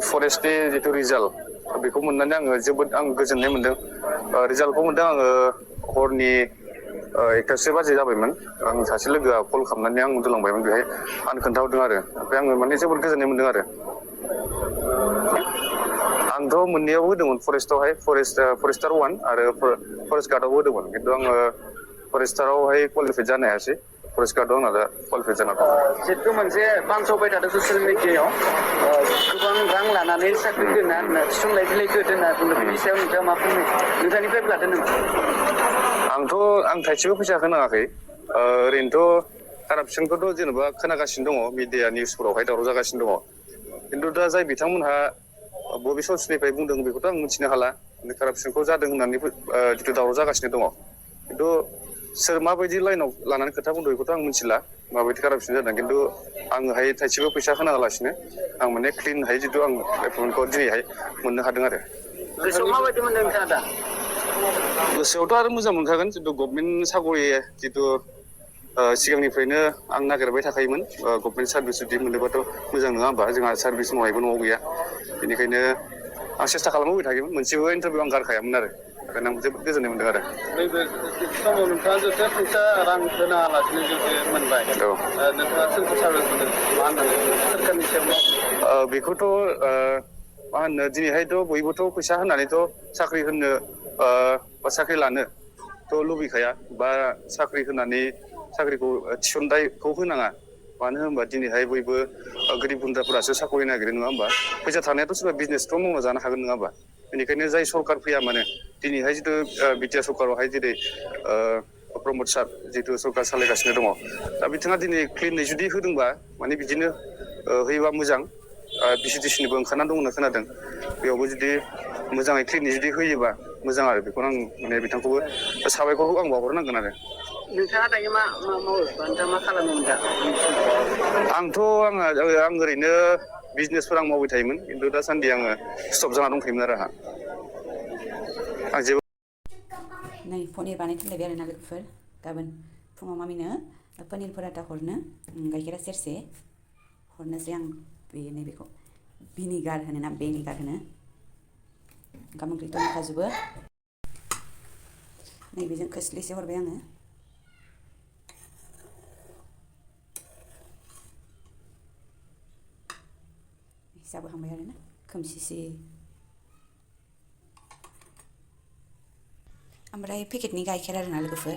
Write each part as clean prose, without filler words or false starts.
फरेस्टनि जितु रिजाल्ट बेखौ मोननानै आङो जोबोद गोजोननाय मोनदों। रिजाल्टखौ मोनदों आङो हरनि 1:30 बाजि जाबायमोन। आं सासे लोगोआ कल खालामनानै आं उन्दुलांबायमोन बेहाय आं खोन्थाहरदों आरो ओमफ्राय आङो माने जोबोद गोजोननाय मोनदों आरो। आंथ' मोननैयावबो होदोंमोन फरेस्टआवहाय फरेस्टार 1 आरो फरेस्ट गार्डआवबो होदोंमोन खिन्थु आङो फरेस्टारावहाय क्वालिफाइड जानो हायासै। फरेस्ट गार्डआव आंना दा क्वालिफाइड जाना दं। जितु मोनसे बांसावबाय थादों ससियेल मिडियायाव गोबां रां लानानै साख्रि होना थिसनलाय बिलाइखौ होना बुंदों बेनि सायाव नोंथाङा मा बुंनो नोंथांनिफ्राय लादों नामा? आं थाइसेबो फैसा होनाङाखै। ओरैनोथ' कारापसनखौथ' जेनेबा खोनागासिनो दङ मिडिया निउसफोरावहाय दावराव जागासिनो दङ। खिन्थु दा जाय बिथांमोनहा बबे सर्सनिफ्राय बुंदों बेखौथ' आं मिथिनो हाला। कारापसनखौ जादों होननानै जितु दावराव जागासिनो दङ। खिन्थु सोर माबायदि लाइनाव लानानै खोथा बुंदों बेखौथ' आं मिथिला माबायदि कारापसन जादों। खिन्थु आङोहाय थाइसेबो फैसा होनाङालासिनो आं माने क्लिनहाय जितु आं एपइन्टमेन्टखौ दिनैहाय मोननो हादों आरो। गोसोआव माबायदि मोनदों नोंथाङा दा? गोसोआवथ' आरो मोजां मोनखागोन जितु गभर्नमेन्ट साकरि जितु सिगांनिफ्रायनो आं नागिरबाय थाखायोमोन। गभर्नमेन्ट सार्भिस जुदि मोनोबाथ' मोजां नङा होमबा? जोंहा सार्भिस मावनायबो न'आव गैया। बेनिखायनो आं सेस्था खालामबोबाय थायोमोन। मोनसेबो इन्टारभिउ आं गारखायामोन आरो ओंखायनो आं जोबोद गोजोननाय मोनदों आरो। नैबे समाव नोंथाङा जुदि फैसा रां होनाङालासिनो जुदि मोनबाय नोंथाङा सोरखौ साबायखर होनो मा होननानै सोरखारनि सायाव बेखौथ' मा होनो दिनैहायथ' बयबोथ' फैसा होनानैथ' साख्रि होनो बा साख्रि लानोथ' लुबैखाया बा साख्रि होनानै साख्रिखौ थिसनथाइखौ होनाङा। मानो होनबा दिनैहाय बयबो गोरिब गुन्द्राफोरासो साकरि नागिरो नङा होमबा? फैसा थानायाथ' सोरबा बिजनेसथ' मावना जानो हागोन नङा होमबा? बेनिखायनो जाय सरकार फैया मानो दिनैहाय जितु बिटिआर सरकारावहाय जेरै प्रमद सार जितु सरकार सालायगासिनो दङ दा बिथाङा दिनै क्लिनै जुदि होदोंबा माने बिदिनो होयोबा मोजां। भिसिडिसिनिबो ओंखारनानै दं होनना खोनादों। बेयावबो जुदि मोजाङै क्लिनै जुदि होयोबा मोजां आरो बेखौनो आं माने बिथांखौबो साबायखरखौ आं बावहरनांगोन आरो। नोंथाङा दायो मा मावो? नोंथाङा मा खालामोमोन दा? आं ओरैनो बिजनेसफोर आं मावबाय थायोमोन खिन्थु दासान्दि आङो स्टप जाना दंथ'योमोन आरो आं जेबो नै पनिर बानायथारलायबाय आरोना लोगोफोर। गाबोन फुङाव मामिनो पनिर पराथा हरनो गाइखेरा सेरसे हरनोसै आं नैबेखौ भिनिगार होनो ना बेनिगार होनो ओंखाम ओंख्रिथ' संखाजोबो। नैबेजों खोस्लिसे हरबाय आङो। जाबोहांबाय आरोना खोमसिसि। ओमफ्राय पेकेटनि गाइखेर आरोना लोगोफोर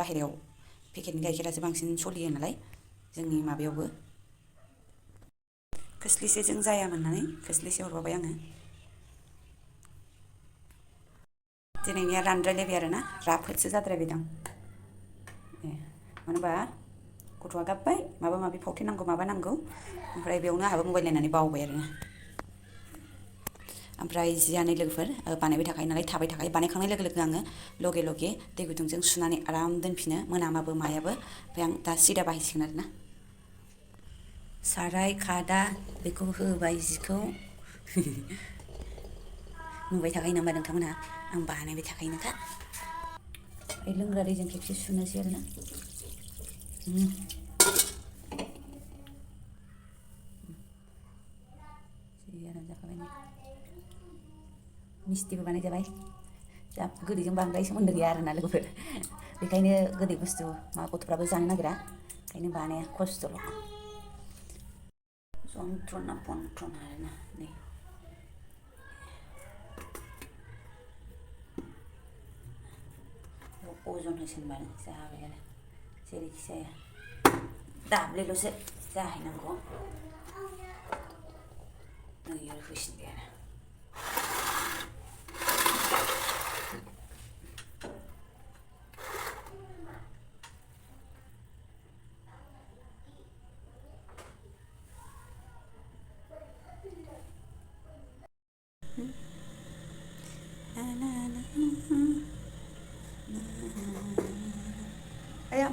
बाहेरायाव पेकेटनि गाइखेरासो बांसिन सलियो नालाय जोंनि माबायावबो खोस्लिसेजों जायामोन नालाय खोस्लिसे हरबावबाय आङो। दिनैनिया रानद्रायलायबाय आरोना राफोदसो जाद्रायबायदां। मानो होनबा गथ'आ गाबबाय माबा माबि फावथेन नांगौ माबा नांगौ ओमफ्राय बेयावनो आंहाबो मबाइल नायनानै बावबाय आरोना। ओमफ्राय जिया नै लोगोफोर बानायबाय थाखायो नालाय थाबाय थाखायो बानायखांनाय लोगो लोगो आङो लगे लगे दै गुदुंजों सुनानै आराम दोनफिनो मोनामाबो मायाबो। ओमफ्राय आं दा सिदा बाहायसिगोन आरोना। साराय खादा बेखौ होबाय जिखौ नुबाय थाखायो नामा नोंथांमोनहा? आं बानायबाय थाखायोनोखा। ओमफ्राय लोंग्रा दैजों खेबसे सुनोसै आरोना। जि आराम जाखाबाय नै मिस्थिबो बानायजाबाय। जा गोदैजों बांद्राय सोमोन्दो गैया आरोना लोगोफोर बेखायनो गोदै बुस्थु मा गथ'फ्राबो जानो नागिरा ओंखायनो बानाया खस्थ'ल'। जन्थ्रना बन्थ्रना आरोना नै अजन होसिनबानो जाबाय आरो जेरैखि जाया दाब्लेल'सो जाहैनांगौ। नैयाव होसिनबाय आरो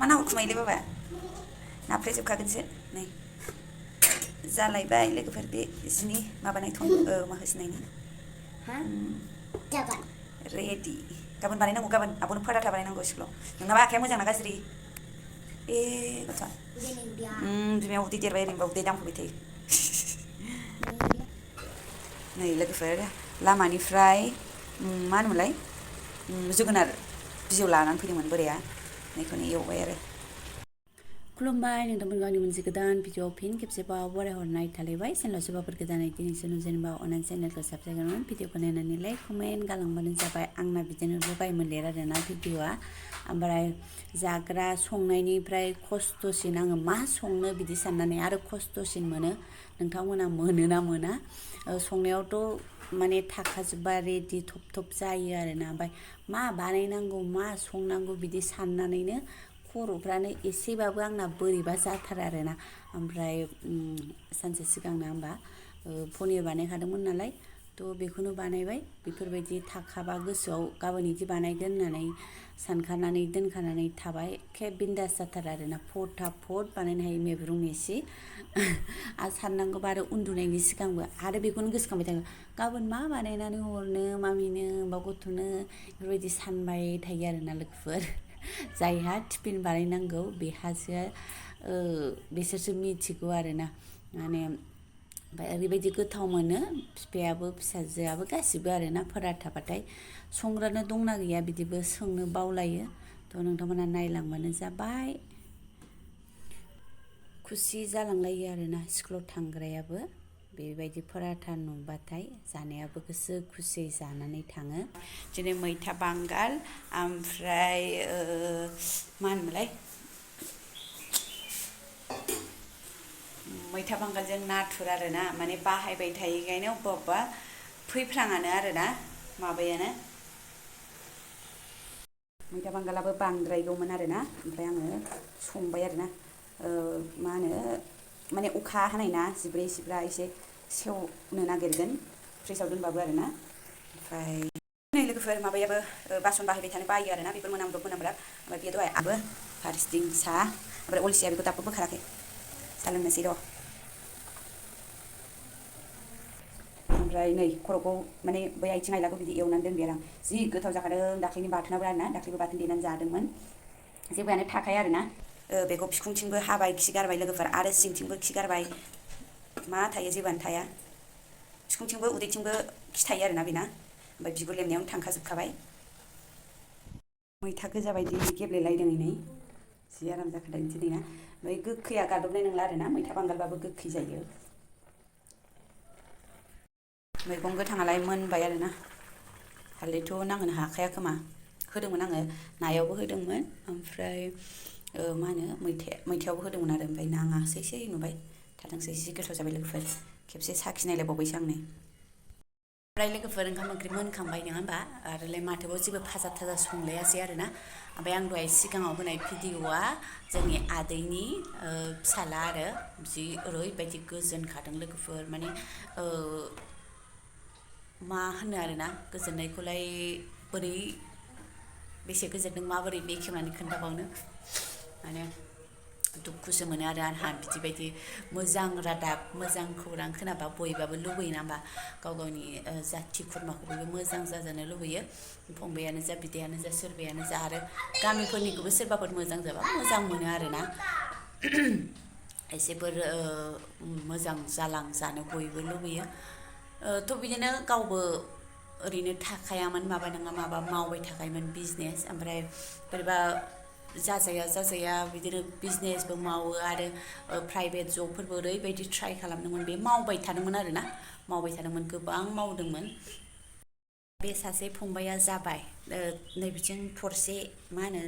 मा नाहरखुमायोलै बाबा नाफ्लेजोबखागोनसो नै जालायबाय लोगोफोर बे जिनि माबानायथ' मा होसिनायनि रेडि। गाबोन बानायनांगौ गाबोन आब'नो पराथा बानायनांगौ स्कुलाव नोंनाबा आखाया मोजां ना गाज्रि? ए गथ'आ बिमाया उदै देरबाय ओरैनोबा उदै दामफाबाय थायो। नै लोगोफोर लामानिफ्राय मा होनोमोनलाय जोगोनार बिजौ लानानै फैदोंमोन बोराया बेखौनो एवबाय आरो खुलुमबाय नोंथांमोनखौ आंनि मोनसे गोदान भिडिअ फिन खेबसेबाव बरायहरनाय थालायबाय चेनेलाव सोरबाफोर गोदानै दिनैसो नुजेनबा अननानै चेनेलखौ साबसक्राइब खालामनानै भिडिअखौ नायनानै लाइक कमेन्ट गालांबानो जाबाय आंना बिदिनो लगाय मोनदेर आरोना भिडिअआ ओमफ्राय जाग्रा संनायनिफ्राय खस्थ'सिन आङो मा संनो बिदि साननानै आरो खस्थ'सिन मोनो नोंथांमोना मोनोना मोना संनायावथ' माने थाखाजोब्बा रेडि थब थब जायो आरोना ओमफ्राय मा बानायनांगौ मा संनांगौ बिदि साननानैनो खर'फ्रानो एसेबाबो आंना बोरैबा जाथारो आरोना ओमफ्राय सानसे सिगांना होमबा पनिर बानायखादोंमोन नालाय थ' बेखौनो बानायबाय बेफोरबायदि थाखाबा गोसोआव गाबोन इदि बानायगोन होननानै सानखानानै दोनखानानै थाबाय एखे बिन्दास जाथारो आरोना फटाफट बानायनो हायो मेब्रुं मेसि आरो साननांगौबा आरो उन्दुनायनि सिगांबो आरो बेखौनो गोसोखांबाय थागोन गाबोन मा बानायनानै हरनो मामिनो बा गथ'नो बेफोरबायदि सानबाय थायो आरोना लोगोफोर जायहा टिफिन बानायनांगौ बेहासो बिसोरसो मिथिगौ आरोना माने ओमफ्राय ओरैबायदि गोथाव मोनो बिफायाबो फिसाजोआबो गासिबो आरोना फोराथाबाथाय संग्रानो दंना गैया बिदिबो सोंनो बावलायो थ' नोंथांमोना नायलांबानो जाबाय खुसि जालांलायो आरोना स्कुलाव थांग्रायाबो बेबायदि पराथा नुबाथाय जानायाबो गोसो खुसियै जानानै थाङो दिनै मैथा बांगाल ओमफ्राय मा होनोमोनलाय मैथा बांगालजों नाथुर आरोना माने बाहायबाय थायोखायनो अबेबा अबेबा फैफ्राङानो आरोना माबायानो मैथा बांगालाबो बांद्रायगौमोन आरोना ओमफ्राय आङो संबाय आरोना मा होनो माने अखा हानाय ना जिब्रै सिब्रा एसे सेवनो नागिरगोन फ्रिजाव दोनबाबो आरोना ओमफ्राय नै लोगोफोर माबायाबो बासन बाहायबाय थानो बायो आरोना बेफोर मोनामब्रब मोनामब्राब ओमफ्राय बेयो दहाय आबो फारसेथिं साहा ओमफ्राय अलसिया बेखौ दाबो बोखाराखै साहा लोंनोसै र' ओमफ्राय नै खर'खौ माने बै आथिं आइलाखौ बिदि एवनानै दोनबाय आरो आं जि गोथाव जाखादों दाख्लैनि बाथोनाबो आरोना दाख्लैबो बाथोन देनानै जादोंमोन जेबोआनो थाखाया आरोना बेखौ बिखुंथिंबो हाबाय खि गारबाय लोगोफोर आरो सिंथिंबो खि गारबाय मा थायो जेबोआनो थाया बिखुंथिंबो उदैथिंबो खि थायो आरोना बेना ओमफ्राय बिगुर लेमनायावनो थांखाजोबखाबाय मैथा गोजा बायदि गेब्लेलायदों नै जि आराम जाखादों दिनैना ओमफ्राय गोखैया गादबनाय नंला आरोना मैथा बांगालबाबो गोखै जायो मैगं गोथाङालाय मोनबाय आरोना हालदैथ' नांहोनो हाखाया खोमा होदोंमोन आङो नायावबो होदोंमोन ओमफ्राय मा होनो मैथायावबो होदोंमोन आरो ओमफ्राय नाङासैसै नुबाय थाथोंसै जि गोथाव जाबाय लोगोफोर खेबसे साखिनायलायबावबायसो आं नै ओमफ्राय लोगोफोर ओंखाम ओंख्रि मोनखांबाय नङा होमबा आरोलाय माथोबाव जेबो फाजा थाजा संलायासै आरोना ओमफ्राय आं दहाय सिगाङाव होनाय भिडिअआ जोंनि आदैनि फिसाला आरो जि ओरैबायदि गोजोनखादों लोगोफोर माने मा होनो आरोना गोजोननायखौलाय बोरै बेसे गोजोनदों माबोरै बेखेवनानै खोन्थाबावनो माने दुखुसो मोनो आरो आंहा बिदि बायदि मोजां रादाब मोजां खौरां खोनाबा बयबाबो लुबैयोना होमबा गाव गावनि जाथि खुरमाखौ बयबो मोजां जाजानो लुबैयो फंबायानो जा बिदायानो जा सोरबायानो जा आरो गामिफोरनिखौबो सोरबाफोर मोजां जाबा मोजां मोनो आरोना एसेफोर मोजां जालांजानो बयबो लुबैयो थ' बिदिनो गावबो ओरैनो थाखायामोन माबा नङा माबा मावबाय थाखायोमोन बिजनेस ओमफ्राय बोरैबा जाजाया बिदिनो बिजनेसबो मावो आरो प्राइभेट जबफोरबो ओरैबायदि ट्राइ खालामदोंमोन बे मावबाय थादोंमोन आरोना मावबाय थादोंमोन गोबां मावदोंमोन बे सासे फंबाया जाबाय नै बिथिं थरसे मा होनो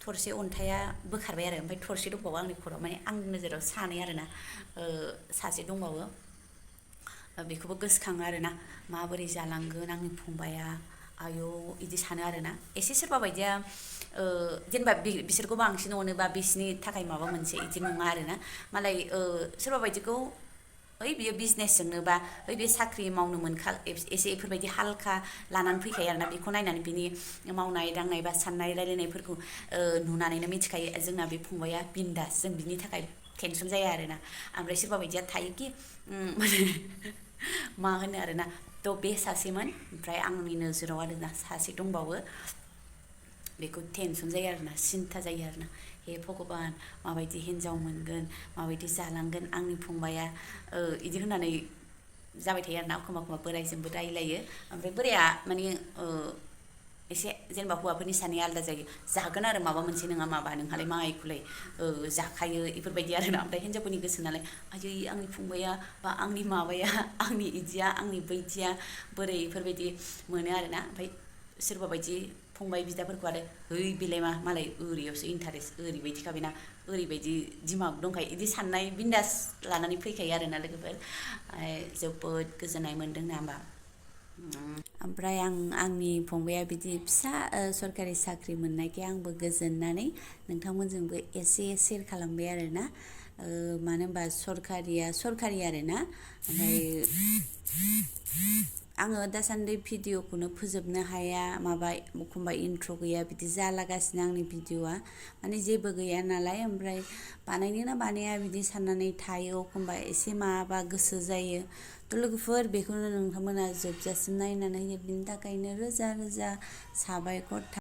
थरसे अन्थाइआ बोखारबाय आरो ओमफ्राय थरसे दंबावो आंनि खर'आव माने आंनि नोजोराव सानै आरोना सासे दंबावो बेखौबो गोसोखाङो आरोना माबोरै जालांगोन आंनि फंबाया आयौ इदि सानो आरोना एसे सोरबा बायदिया जेनेबा बिसोरखौ बांसिन अनोबा बिसोरनि थाखाय माबा मोनसे इदि नङा आरोना मालाय सोरबा बायदिखौ ओइ बियो बिजनेसजोंनो बा ओइ बे साख्रि मावनो मोनखा एसे बेफोरबायदि हालखा लानानै फैखायो आरोना बेखौ नायनानै बिनि मावनाय दांनाय बा साननाय रायलायनायफोरखौ नुनानैनो मिथिखायो जोंना बे फंबाया बिन्दास जों बिनि थाखाय टेनसन जाया आरोना ओमफ्राय सोरबा बायदिया थायोखि मा होनो आरोना थ' बे सासेमोन ओमफ्राय आंनि नोजोराव आरोना सासे दंबावो बेखौ टेनसन जायो आरोना सिन्था जायो आरोना हे भगबान माबायदि हिन्जाव मोनगोन माबायदि जालांगोन आंनि फंबाया इदि होननानै जाबाय थायो आरोना एखमबा बोरायजोंबो रायलायो ओमफ्राय बोराया माने एसे जेनेबा हौवाफोरनि साननाया आलादा जायो जागोन आरो माबा मोनसे नङा माबा नोंहालाय मा इखौलाय जाखायो इफोरबायदि आरोना ओमफ्राय हिन्जावफोरनि गोसो नालाय आयै आंनि फंबाया बा आंनि माबाया आंनि इदिया आंनि बैदिया बोरै इफोरबायदि मोनो आरोना ओमफ्राय सोरबा बायदि फंबाय बिदाफोरखौ आरो है बेलाय मा मालाय ओरैयावसो इन्टारेस्ट ओरैबायदिखा बेना ओरैबायदि दिमाग दंखायो इदि साननाय बिन्दास लानानै फैखायो आरोना लोगोफोर जोबोद गोजोननाय मोन्दों ना होमबा ओमफ्राय आंनि फंबाया बिदि फिसा सरकारि साख्रि मोननायखाय आंबो गोजोननानै नोंथांमोनजोंबो एसे सेयार खालामबाय आरोना मानो होनबा सरकारि आरोना ओमफ्राय आङो दासान्दि भिडिअखौनो फोजोबनो हाया माबा एखमबा इन्ट्र' गैया बिदि जालागासिनो आंनि भिडिअआ माने जेबो गैया नालाय ओमफ्राय बानायनो ना बानाया बिदि साननानै थायो एखमबा एसे माबा गोसो जायो थ' लोगोफोर बेखौनो नोंथांमोना जोबजासिम नायनानै बिनि थाखायनो रोजा रोजा साबायखर